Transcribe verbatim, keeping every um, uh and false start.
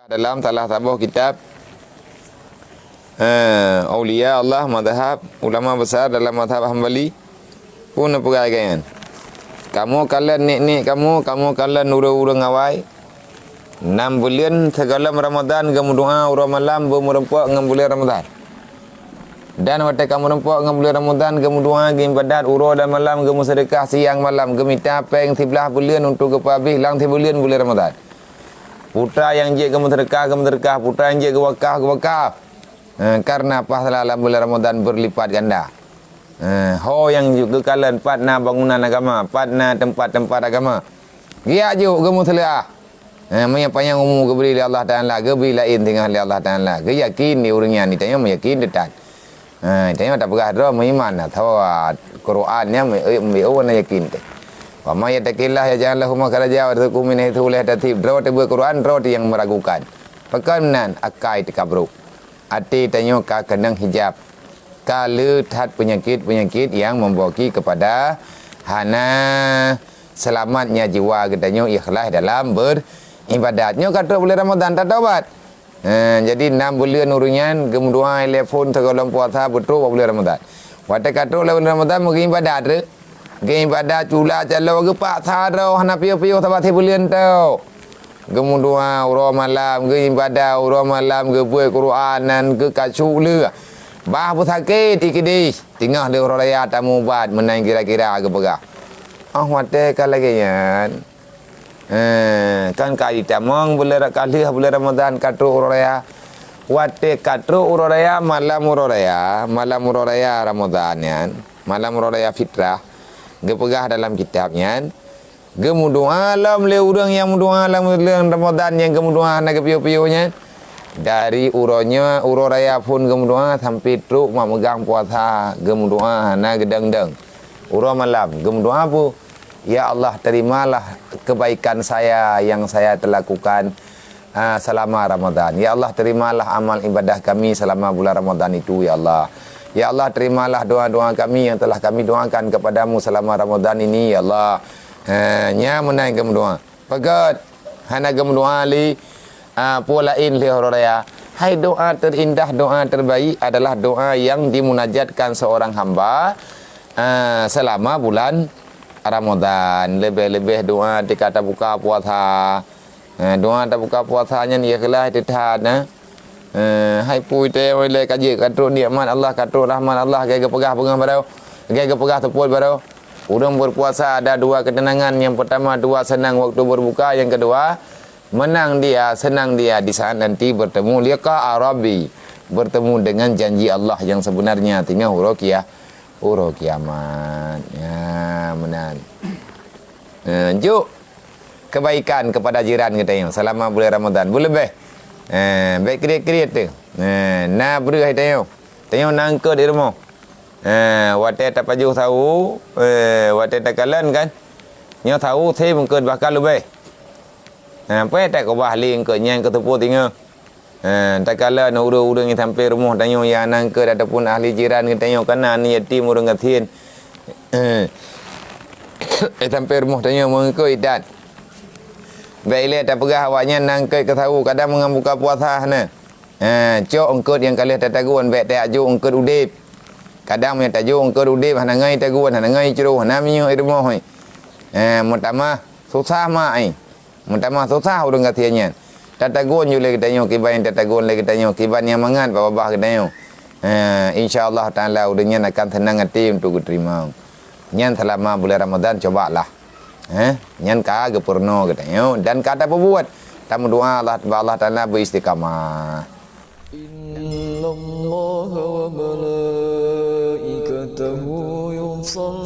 Dalam salah saboh kitab, eh, aulia Allah mazhab ulama besar dalam mazhab Hambali, pun neupeugah lagée nyan, "Kamoe kalon nek-nek kamoe, kamoe kalon ureuëng-ureuëng awai, nam buleuen sigohlom Ramadhan geumeudoá uroe malam beumeurumpok ngon buleuen Ramadhan. Dan watée ka meurumpok ngon buleuen Ramadhan geumeudoá, geuibadat uroe dan malam, geumeuseudeukah siang malam, geumita péng siblaih buleuen untuk geupeuhabéh lam sibuleuen buleuen Ramadhan. Putra nyang jeuet geumeuseudeukah, geumeuseudeukah, putra nyang jeuet geuwakaf, geuwakaf. Eh, karena pahala lam buleuen Ramadhan beurlipat ganda. Eh, ho nyang geukalon, pat na bangunan agama, pat na teumpat-teumpat agama, geujak jok geumeuseuleuah. Eh, meunyo panyang umu geubri lé Allah Taala, geubri laén singoh lé Allah Taala, geuyakin di ureuëng nyan, tanyoe meuyakin teutan. Eh, tanyoe tapeugah droe meuiman, tho Quran nyan meu-, meu-, meu-, na yakin teuh. "Wa may yattaqillaha yaj'al lahu makhraja wa yarzuqhu min haitsu la yahtasib." Droe teuh beuet Quran, droe teuh nyang meuragukan. Pakon meunan? Akai teukabrok. Até tanyoe ka keunong hijab. Ka le that peunyakét-peunyakét nyang membawa ki keupada hana seulamat nya jiwa geutanyoe ikhlas dalam beuribadat. Nyoe ka trok buleuen Ramadhan, tatobat. Eh, jadi nam buleuen ureuëng nyan geumeudoá ilée phon sigohlom puasa, beutrok bak buleuen Ramadhan. Watée ka trok lam buleuen Ramadhan, meugeuibadat rot. Geuibadat cula calo geupaksa droe hana piôh-piôh saban sibuleuen tok. Geumeudoá uroe malam, geuibadat uroe malam, geubeuet Quran nan geukasuk le. Bah beusakét i keudeh, teungoh lheueh uroe raya tamubat meunan kira-kira geupeugah. Oh watée ka lagée nyan. Eh, kan ka jitamong buleuen ra-, ka lheueh buleuen Ramadhan ka trok uroe raya. Watée ka trok uroe raya, malam uroe raya, malam uroe raya Ramadhan nyan, malam uroe raya fitrah, geupeugah dalam kitab nyan, geumeudoá lom lé ureuëng nyang meudoá lam buleuen Ramadhan nyang geumeudoá hana geupiôh-piôh nyan. Dari uroe nyoe, uroe raya phon geumeudoá sampoe trok mak meugang puasa, geumeudoá hana geudong-dong. Uroe malam geumeudoá peue? "Ya Allah, terimalah kebaikan saya yang saya telah lakukan, ah, selama Ramadan. Ya Allah, terimalah amal ibadah kami selama bulan Ramadan itu, ya Allah. Ya Allah, terimalah doa-doa kami yang telah kami doakan kepadamu selama Ramadan ini, ya Allah." Ha, nyan meunan geumeudoá. Peugét, hana geumeudoá lé, ah, peue laén lé uroe raya. Hai, doa terindah, doa terbaik adalah doa yang dimunajatkan seorang hamba, ah, selama bulan Ramadan. Leubeh-leubeh doa tika tabuka puasa. Ah, doa tabuka puasa nyan ikhlas teuh that, nah. Eh, hai peue teuh ilée ka jeuet ka trok nikmat Allah, ka trok rahmat Allah, lagée geupeugah beungoh baroe, lagée geupeugah seupôt baroe. Ureuëng berpuasa ada dua ketenangan. Yang pertama, dua senang waktu berbuka. Yang kedua, menang dia, senang dia di saat nanti bertemu liqa Rabbi, bertemu dengan janji Allah yang sebenarnya, teungoh uroe kia-, uroe kiamat. Ya, meunan. Eh, jok kebaikan kepada jiran geutanyoe selama bulan Ramadan. Beuleubeh, eh, bék kriet-kriet teuh. Eh, na breueh tanyoe. Tanyoe na eungkôt di rumoh. Eh, watée tapajoh sawo, eh, watée takalon kan, nyoe sawo seb eungkôt bahkan leubeh. Eh, peue takeubah lé eungkôt nyan keu teupeu teungoh. Eh, takalon ureuëng-ureuëng nyang sampoe rumoh tanyoe nyang na eungkôt ataupun ahli jiran geutanyoe, kana aneuk yatim, ureuëng gasien. Eh, sampoe rumoh tanyoe meungkôt that. Bék ilée tapeugah awaknyan na eungkôt keu sawo, kadang meungon buka puasa hana. Eh, cok eungkôt nyang ka lheueh tatagun, bék tajok eungkôt udeb. Kadang meunyoe tajok eungkôt udeb, hana ngai tagun, hana ngai cruh, hana minyeuk i rumoh, eh. Eh, meutamah susah mak, eh. Meutamah susah ureuëng gasien nyan. Tatagun ju lé geutanyoe kiban nyang tatagun lé geutanyoe, kiban nyang mangat bak babah geutanyoe. Eh, insya Allah Taala ureuëng nyan akan seunang até untuk geuteurimong. Nyan seulama bulan Ramadan, cobalah. Eh, nyan ka geupeurunoe geutanyoe dan ka tapeubuet. Tameudoa Allah, bak Allah Taala beu istiqamah. إن الله وملائكته يصلون